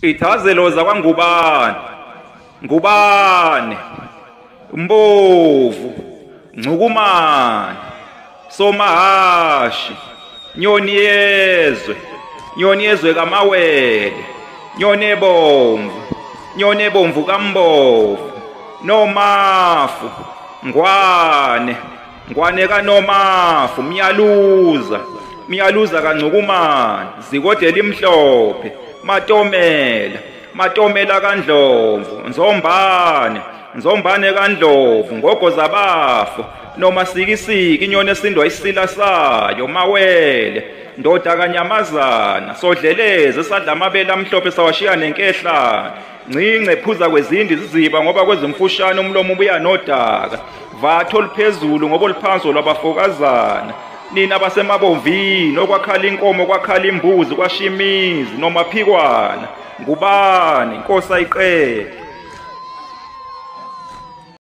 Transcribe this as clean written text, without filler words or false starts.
Ithazelo zakwaNgubane, Ngubane, Mbovu, Ngcukumane, Somahashi, Nyoni yezwe, Nyoni yezwe kaMawele, Nyoni ebomvu, Nyoni ebomvu kaMbovu, Nomafu, Ngwane, Ngwane kaNomafu, Myaluza, Myaluza kaNgcukumane, Zikode elimhlophe, Matomela, Matomela kaNdlovu, Nzombane, Nzombane kaNdlovu, Ngogo zabafo, noma sikisiki, inyoni esindwa isila sayo, Mawele, ndoda kanyamazana, sodleleze sadla amabele amhlophe sawashiya nenkehlane, ncince phuza kwezindi ziziba ngoba kwezimfushane umlomo ubuya nodaka, vatho oluphezulu ngoba oluphansi lwabafokazana, nina basemabomvini okwakhala inkomo kwakhala imbuzi kwashimizi noma phikwana, ngubani inkosi ayiqede.